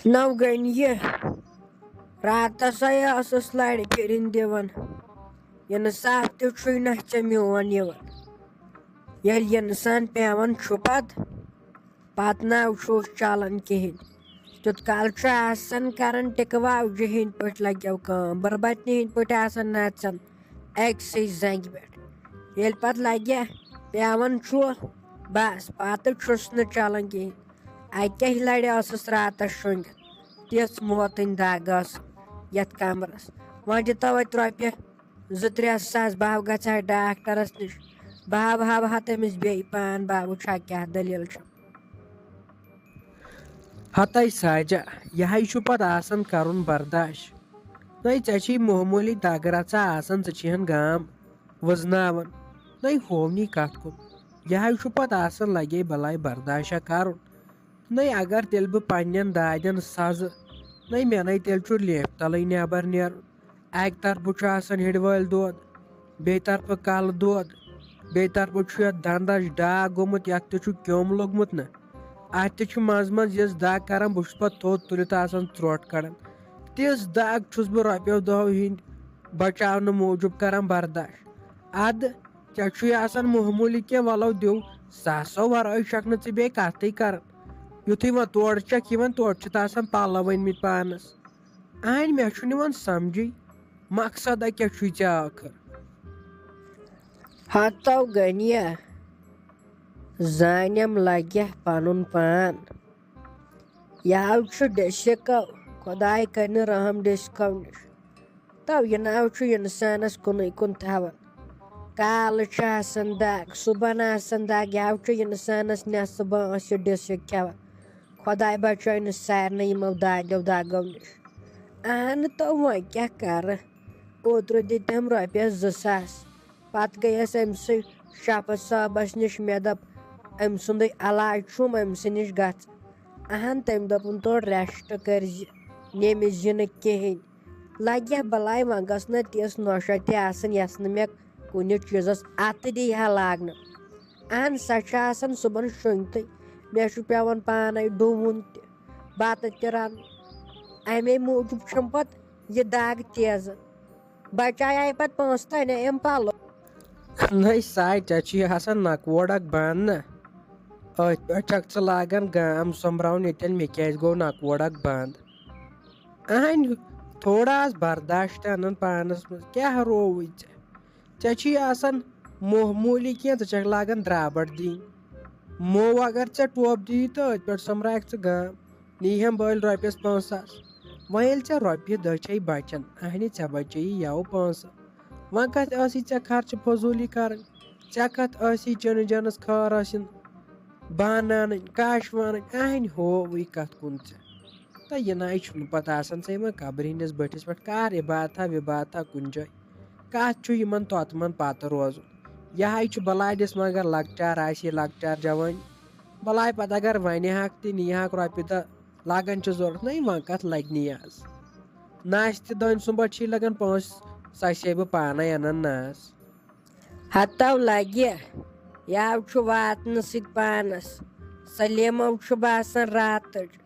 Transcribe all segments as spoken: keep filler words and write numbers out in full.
نو گٔنۍ یہِ۔ راتس آے ٲسٕس لرِ پھِرِنۍ دِوان۔ اِنصاف تہِ چھُے نہ ژےٚ میون یِوان۔ ییٚلہِ اِنسان پٮ۪وان چھُ پتہٕ، پتہٕ نہ چھُس چلان کِہیٖنۍ۔ تیوٗت کال چھُ آسان کران ٹِکہٕ واوجہِ ہِنٛدۍ پٲٹھۍ لگیو کٲم، بُربتنہِ ہِنٛدۍ پٲٹھۍ آسان نژان أکسٕے زنٛگہِ پٮ۪ٹھ۔ ییٚلہِ پتہٕ لگہِ پٮ۪وان چھُ، بس پتہٕ چھُس نہٕ چلان کِہیٖنۍ۔ اَکہِ لَٹہِ ٲسٕس راتَس شۄنٛگِتھ، تِژھ موتٕنۍ دَگ ٲس یَتھ کَمرَس۔ وۄنۍ دِتو اَتہِ رۄپیہِ زٕ ترٛےٚ ساس، بہٕ ہا گژھٕ ہا ڈاکٹرَس نِش، بہٕ ہا ہاوٕ ہا تٔمِس بیٚیہِ پان، بہٕ ہا وٕچھِ ہا کیٛاہ دٔلیٖل چھِ۔ ہَتَے ساجہ، یہِ ہَے چھُ پَتہٕ آسان کَرُن برداش۔ نَے ژےٚ چھِی معموٗلی دَگ رَژھا آسان، ژٕ چھِہَن گام وٕزناوان۔ نَے ہوونی کَتھ کُن، یہِ ہَے چھُ پَتہٕ آسان لَگے بَلاے برداشا کَرُن۔ نَے اگر تیٚلہِ بہٕ پننٮ۪ن دادٮ۪ن سزٕ، نَے مےٚ نَے تیٚلہِ چھُ لیفہِ تَلٕے نٮ۪بر نیرُن۔ اَکہِ طرفہٕ چھُ آسان ہِڑِ وٲلۍ دود، بیٚیہِ طرفہٕ کَلہٕ دود، بیٚیہِ طرفہٕ چھُ یَتھ دَندَس ڈاکھ گوٚمُت، یَتھ تہِ چھُ کیوٚم لوٚگمُت نہ۔ اَتھ تہِ چھُ منٛزٕ منٛزٕ یِژھ دَگ کَران، بہٕ چھُس پَتہٕ تھوٚد تُلِتھ آسان ژرٛوٹ کَڑان۔ تِژھ دَگ چھُس بہٕ رۄپیو دَہو ہِنٛدۍ بَچاونہٕ موٗجوٗب کَران برداش۔ اَدٕ ژےٚ چھُے آسان معموٗلی کینٛہہ، وَلو دِو، ساسو وَرٲے چھَکھ نہٕ ژٕ بیٚیہِ کَتھٕے کَران۔ یُتھُے وۄنۍ تورٕ چھَکھ یِوان، تورٕ چھِتھ آسان پَلو أنۍمٕتۍ پانَس۔ اَہَنۍ، مےٚ چھُنہٕ یِوان سَمجھٕے، مقصدا کیٛاہ چھُے ژےٚ ٲخٕر؟ ہتو غنیہ، زانٮ۪م لگہِ پنُن پان۔ یہِ ہاو چھُ ڈیسِکو، خۄداے کرِ نہٕ رحم ڈیسِکو نِش۔ تو یہِ ناو چھُ اِنسانس کُنُے کُن تھاوان۔ کالہٕ چھِ آسان دگ، صُبحن آسان دگ، یہِ ہاو چھُ اِنسانس نٮ۪صٕب بٲنٛس یہِ ڈیسِک کھٮ۪وان۔ خۄداے بچٲے نہٕ سارنٕے یِمو دادیو دگو نِش۔ اہنہٕ تو وۄنۍ کیٛاہ کرٕ؟ اوترٕ دِتِم رۄپیس زٕ ساس۔ پتہٕ گٔیَس أمۍ سٕے شفت صٲبس نِش، مےٚ دوٚپ، أمۍ سُنٛدٕے علاج چھُم، أمۍ سٕے نِش گژھ۔ اہن، تٔمۍ دوٚپُن، تورٕ ریسٹ کٔرۍ زِ، نیٚمہِ زِ نہٕ کِہیٖنۍ۔ لگہِ ہا بلاے، وۄنۍ گٔژھ نہٕ تِژھ نۄشہِ تہِ آسٕنۍ، یۄس نہٕ مےٚ کُنہِ چیٖزس اَتھٕ دی ہا لاگنہٕ۔ اہن، سۄ چھِ آسان صُبحن شۄنٛگتھٕے، مےٚ چھُ پٮ۪وان پانے ڈُوُن تہِ، بتہٕ تہِ رَنُن۔ اَمے موٗجوٗب چھَم پتہٕ یہِ دگ تیزٕ۔ بچایے پتہٕ پونٛسہٕ تہٕ انے أمۍ پلو۔ نٔے ساے، ژےٚ چھُے آسان نکوڑ اکھ بنٛد نا۔ أتھۍ پٮ۪ٹھ چھکھ ژٕ لاگان گام سۄمبراوُن، ییٚتٮ۪ن مےٚ کیٛازِ گوٚو نکوڑ اکھ بنٛد؟ اہنۍ، تھوڑا آس برداشت تہِ انان پانس منٛز، کیٛاہ رووُے ژےٚ؟ ژےٚ چھُے آسان معموٗلی کینٛہہ، ژٕ چھکھ لاگان درابٹ دِنۍ۔ مو اگر ژےٚ ٹوپھ دِیی تہٕ أتھۍ پٮ۪ٹھ سۄمبراوکھ ژٕ گام۔ نی ہم بٔلۍ رۄپیَس پانٛژھ ساس۔ وۄنۍ ییٚلہِ ژےٚ رۄپیہِ دَہ چھے بچان، اہنہِ ژےٚ بچیی یَوٕ پونٛسہٕ۔ وۄنۍ کتھ ٲسی ژےٚ خرچہٕ فضوٗلی کرٕنۍ؟ ژےٚ کتھ ٲسی چِنہٕ جنس خٲر ٲسِن بانہٕ انٕنۍ، کاش وانٕنۍ؟ اہنہِ ہووٕے کتھ کُن ژےٚ؟ تہٕ یہِ نَے چھُنہٕ پتہٕ آسان ژےٚ یِمن قبرِ ہٕنٛدِس بٔٹھِس پٮ۪ٹھ کانٛہہ عبادتھا وِبادتھا کُنہِ جایہِ۔ کتھ چھُ یِمن توتمن پتہٕ روزُن؟ یہِ ہاے چھُ بلاے دِس، مگر لۄکچار آسہِ ہے لۄکچار جوٲنۍ۔ بلاے پتہٕ اگر ونہِ ہاکھ تہِ نی ہاکھ رۄپیہِ دَہ، لگان چھِ ضوٚرتھ، نَے وۄنۍ کتھ لگہِ نی آز؟ ناستہِ دٲنۍ سُنٛمبَتھ چھی لگان پونٛسہٕ، سۄ چھسے بہٕ پانے انان ناس۔ ہتو لگہِ، یاو چھُ واتنہٕ سۭتۍ پانس۔ سلیمو چھُ باسان راتٕچ۔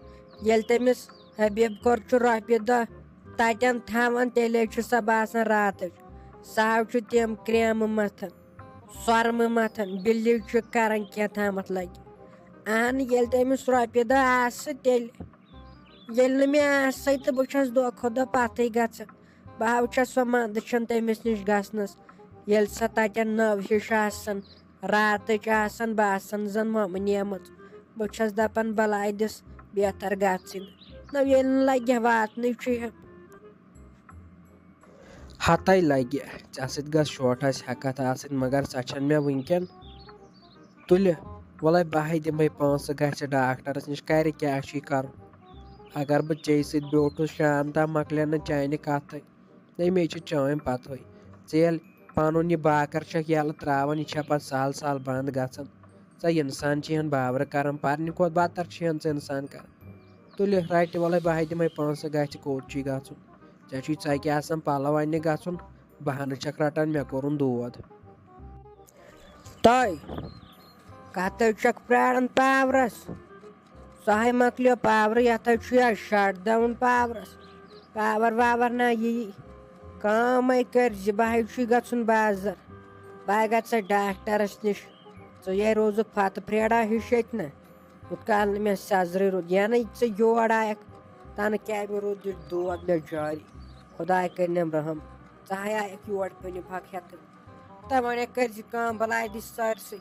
ییٚلہِ تٔمِس حبیب کور چھُ رۄپیہِ دَہ تتٮ۪ن تھاوان، تیٚلے چھِ سۄ باسان راتٕچ۔ سُہ ہاو چھُ تِم کرٛیمہٕ متھان، سۄرمہٕ متھان، بِلِو چھُ کران کینٛہہ تامتھ لگہِ۔ اہن، ییٚلہِ تٔمِس رۄپیہِ دَہ آسہٕ، تیٚلہِ، ییٚلہِ نہٕ مےٚ آسے تہٕ بہٕ چھَس دۄہ کھۄتہٕ دۄہ پتھٕے گژھان۔ بہٕ ہاو چھَس سۄ منٛدٕ چھَن تٔمِس نِش گژھنَس، ییٚلہِ سۄ تَتٮ۪ن نٔو ہِش آسان، راتٕچ آسان، باسان زَن مۄمہٕ نیمٕژ۔ بہٕ چھَس دَپان، بَلاے دِس بہتر گژھٕنۍ۔ نہ، ییٚلہِ نہٕ لَگہِ واتنٕے چھُ یہِ۔ ہَتَے لَگہِ، ژےٚ سۭتۍ گژھ شوٹھَس ہٮ۪کَتھ آسٕنۍ، مگر سۄ چھَنہٕ مےٚ وٕنۍکٮ۪ن تُلہِ۔ وَلَے بہٕ ہَے دِمَے پونٛسہٕ، گژھِ ڈاکٹرَس نِش، کَرِ کیٛاہ چھُے کَرُن؟ اگر بہٕ ژےٚ سۭتۍ بیوٗٹھُس شام تام، مۄکلے نہٕ چانہِ کَتھٕے۔ ہے، مےٚ چھِ چٲنۍ پَتہٕے۔ ژٕ ییٚلہِ پَنُن یہِ باکَر چھَکھ یَلہٕ ترٛاوان، یہِ چھےٚ پَتہٕ سَہل سَہل بنٛد گژھان۔ ژٕ اِنسان چھِ ہَن باورٕ کَران، پَرنہِ کھۄتہٕ بدتر چھِ ہَن ژٕ اِنسان کَران۔ تُلہِ رَٹہِ، وَلَے بہٕ ہَے دِمَے پونٛسہٕ، گژھِ کوٚت چھُے گژھُن؟ ژےٚ چھُے ژَکہِ آسان پَلو اَننہِ گژھُن، بہانہٕ چھَکھ رَٹان، مےٚ کوٚرُن دود۔ تۄہہِ کَتھ حظ چھَکھ پرٛاران پاورَس؟ سُہ ہے مۄکلیو پاورٕ، یَتھ حظ چھُ یہِ شٹ ڈاوُن پاورَس۔ پاور واور نہ یی۔ کٲمے کٔرۍ زِ، بہٕ حظ چھُے گژھُن بازر۔ بہٕ گژھٕ ڈاکٹرس نِش۔ ژٕ یے روزُکھ پھتہٕ پھرٛیڑا ہِش ییٚتہِ نہ۔ یوٗت کال نہٕ مےٚ سٮ۪زرٕے روٗد، یَنَے ژٕ یور آیَکھ، تَنہٕ کیٛاہ مےٚ روٗد یہِ دود مےٚ جٲری۔ خۄداے کٔرِنٮ۪م رحم۔ ژٕ ہَے آیَکھ یور پنٛنہِ پھکھ ہٮ۪تھ۔ تہٕ وۄنۍ کٔرۍ زِ کٲم، بَلاے دِ سٲرسٕے۔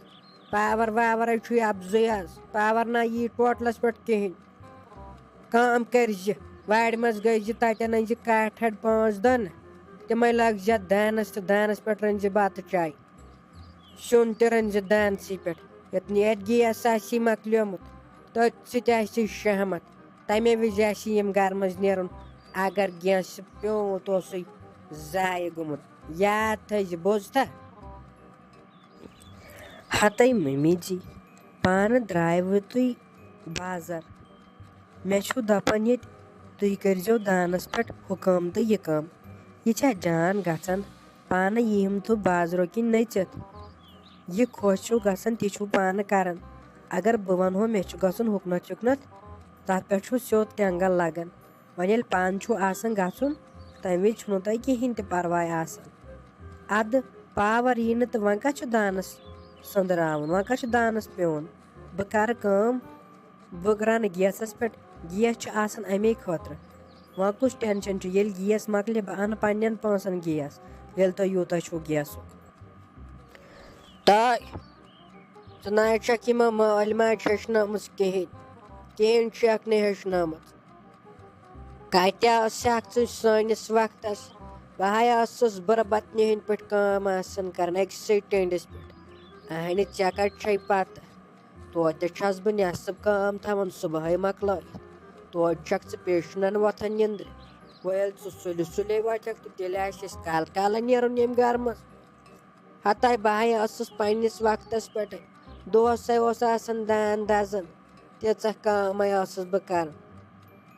پاور واور حظ چھُے اَپزُے حظ۔ پاور نہ یی ٹوٹلَس پٮ۪ٹھ کِہیٖنۍ۔ کٲم کٔرۍ زِ، وارِ منٛز گٔے زِ، تَتٮ۪ن أنۍ زِ کاٹھۍ ہَڑ پانٛژھ دَہ نہ۔ تِمَے لٲگۍ زِ اَتھ دانَس تہٕ دانَس پٮ۪ٹھ رٔنۍ زِ بَتہٕ چاے۔ سیُن تہِ رٔنۍ زِ دانسٕے پٮ۪ٹھ۔ یوٚت نیرِ گیس آسی مۄکلیومُت، تٔتھۍ سۭتۍ آسی شہمت۔ تَمے وِزِ آسی یِم گرٕ منٛز نیرُن۔ اگر گیسہٕ پیومُت اوسُے ضایع گوٚمُت، یاد تھٲیزِ، بوٗزتھا؟ ہتَے مٔمی جی، پانہٕ درٛایوٕ تُہۍ بازر۔ مےٚ چھُو دَپان ییٚتہِ، تُہۍ کٔرۍزیو دانَس پٮ۪ٹھ ہُہ کٲم تہٕ یہِ کٲم۔ یہِ چھا جان گژھان؟ پانہٕ یِہِم تہٕ بازرو کِنۍ نٔژِتھ۔ یہِ خۄش چھُو گژھان، تہِ چھُو پانہٕ کران۔ اگر بہٕ وَنہو مےٚ چھُ گژھُن ہُکنَتھ یُکنَتھ، تَتھ پٮ۪ٹھ چھُو سیوٚد تٮ۪نٛگَل لَگان۔ وۄنۍ ییٚلہِ پانہٕ چھُو آسان گژھُن، تَمہِ وِزِ چھُنہٕ تۄہہِ کِہیٖنۍ تہِ پَرواے آسان۔ اَدٕ پاوَر یی نہٕ تہٕ وۄنۍ کَتھ چھُ دانَس سٔنٛدراوُن، وۄنۍ کَتھ چھُ دانَس پیوٚن؟ بہٕ کَرٕ کٲم، بہٕ رَنہٕ گیسَس پٮ۪ٹھ۔ گیس چھُ آسان اَمے خٲطرٕ۔ وۄنۍ کُس ٹٮ۪نشَن چھُ؟ ییٚلہِ گیس مۄکلہِ، بہٕ اَنہٕ پنٛنٮ۪ن پونٛسَن گیس، ییٚلہِ تۄہہِ یوٗتاہ چھُو گیسُک۔ تہٕ ژٕ نہ حظ چھَکھ یِمَن مٲلۍ ماجہِ ہیٚچھنٲومٕژ کِہیٖنۍ، کِہیٖنۍ چھَکھ نہٕ ہیٚچھنٲومٕژ۔ کَتہِ ٲسَکھ ژٕ سٲنِس وقتَس؟ بہٕ ہَے ٲسٕس بُرٕ بَطنہِ ہِنٛدۍ پٲٹھۍ کٲم آسان کَران أکسٕے ٹیٚنٛڈِس پٮ۪ٹھ۔ اَہَنہِ، ژےٚ کَتہِ چھَے پَتہ؟ توتہِ چھَس بہٕ نٮ۪صٕب کٲم تھاوان صُبحٲے مۄکلٲیِتھ۔ توتہِ چھَکھ ژٕ پیشنَن وۄتھان نِنٛدرِ۔ وۄنۍ ییٚلہِ ژٕ سُلہِ سُلے وۄتھَکھ تہٕ تیٚلہِ آسہِ اَسہِ کالہٕ کالہٕ نیرُن ییٚمہِ گَرٕ منٛز۔ ہتاے بہٕ ہَے ٲسٕس پنٛنِس وقتَس پٮ۪ٹھٕے۔ دۄہَسَے اوس آسان دان دَزان۔ تیٖژاہ کٲمَے ٲسٕس بہٕ کَران۔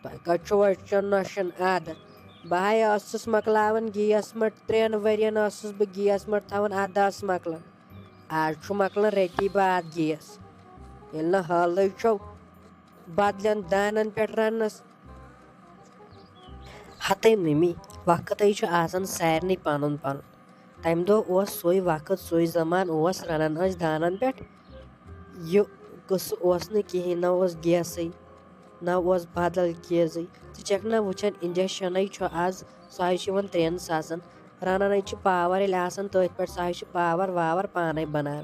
تۄہہِ کَتہِ چھُو أچھَن نۄشَن عادت؟ بہٕ ہَے ٲسٕس مۄکلاوان گیس مٔٹ، ترٛٮ۪ن ؤرِیَن ٲسٕس بہٕ گیس مٔٹ تھاوان، اَدٕ ٲس مۄکلان۔ آز چھُ مۄکلان رٮ۪تی بعد گیس۔ ییٚلہِ نہٕ حالٕے چھو بدلٮ۪ن دانَن پٮ۪ٹھ رَننَس۔ ہتَے مٔمی، وقتٕے چھُ آسان سارنٕے پَنُن پَنُن۔ تَمہِ دۄہ اوس سُے وقت، سُے زمان اوس، رَنان ٲسۍ دانَن پٮ۪ٹھ۔ یہِ قٕصہٕ اوس نہٕ کِہیٖنۍ، نہ اوس گیسٕے، نہ اوس بدل چیٖزٕے۔ ژٕ چھَکھ نہ وٕچھان، اِنجَکشَنٕے چھُ آز، سُہ حظ چھُ یِوان ترٛٮ۪ن ساسَن۔ رَنان حظ چھِ پاوَر ییٚلہِ آسان تٔتھۍ پٮ۪ٹھ، سُہ حظ چھُ پاوَر واوَر پانَے بَنان۔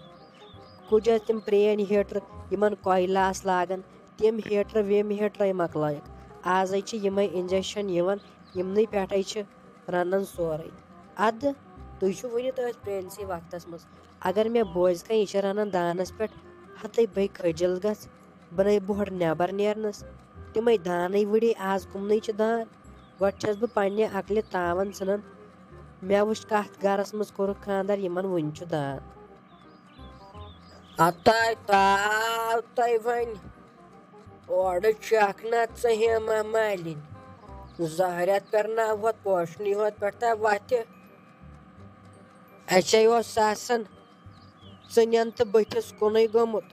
کُجا تِم پرٛٲنۍ ہیٖٹر، یِمَن کۄیلہٕ آسہٕ لاگان، تِم ہیٖٹر وِم ہیٖٹرَے مۄکلٲیِکھ۔ آز حظ چھِ یِمَے اِنجَکشَن یِوان، یِمنٕے پٮ۪ٹھَے چھِ رَنان سورُے۔ اَدٕ تُہۍ چھِو وٕنہِ تٔتھۍ پرٛٲنۍسٕے وقتَس منٛز۔ اگر مےٚ بوزِ کانٛہہ، یہِ چھِ رَنان دانَس پٮ۪ٹھ، ہَتَے بٔے کھٔجِل گژھِ، بہٕ نَے بۄہڑٕ نٮ۪بَر نیرنَس۔ تِمَے دانٕے وٕڑے، آز کٕمنٕے چھِ دان؟ گۄڈٕ چھَس بہٕ پنٛنہِ عقلہِ تاوَن ژھٕنان۔ مےٚ وٕچھ کَتھ گَرَس منٛز کوٚرُکھ خانٛدَر، یِمَن وٕنہِ چھُ دان۔ ہتاے تاو تۄہہِ وۄنۍ۔ اورٕ چھَکھ نہ ژٕ ہیما مالِنۍ۔ زہرٮ۪تھ کرناو ہۄتھ پوشنی ہۄتھ پٮ۪ٹھ تہ وتھِ۔ اَسے اوس آسان ژٕنٮ۪ن تہٕ بٕتھِس کُنُے گوٚمُت،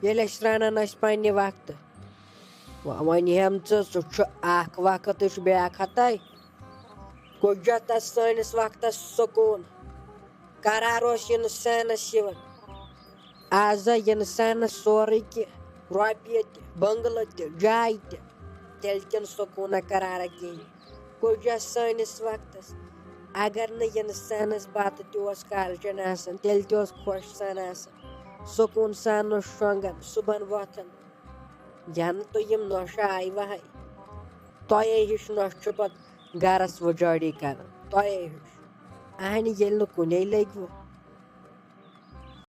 ییٚلہِ أسۍ رَنان ٲسۍ پننہِ وقتہٕ۔ وۄنۍ ہٮ۪م ژٕ، سُہ چھُ اکھ وقت، یہِ چھُ بیٛاکھ ہتاے۔ کُجا تَس سٲنِس وقتَس سکوٗن، قرار اوس اِنسانَس یِوان۔ آز آے اِنسانَس سورُے کینٛہہ، رۄپیہِ تہِ، بنٛگلہٕ تہِ، جاے تہِ، تیٚلہِ کِنہٕ سکوٗنہ قرارہ کِہیٖنۍ۔ کُجا سٲنِس وقتَس، اگر نہٕ اِنسانَس بَتہٕ تہِ اوس کالچَن آسان، تیٚلہِ تہِ اوس خۄش سان آسان، سکوٗن سان اوس شۄنٛگان، صُبحن وۄتھان۔ ینہٕ تُہۍ یِم نۄشہِ آیہِ وہے، تۄہے ہِش نۄشہِ چھُ پتہٕ گرس وُجٲڑی کران، تۄہے ہِش۔ اہنہِ ییٚلہِ نہٕ کُنے لٔگوٕ،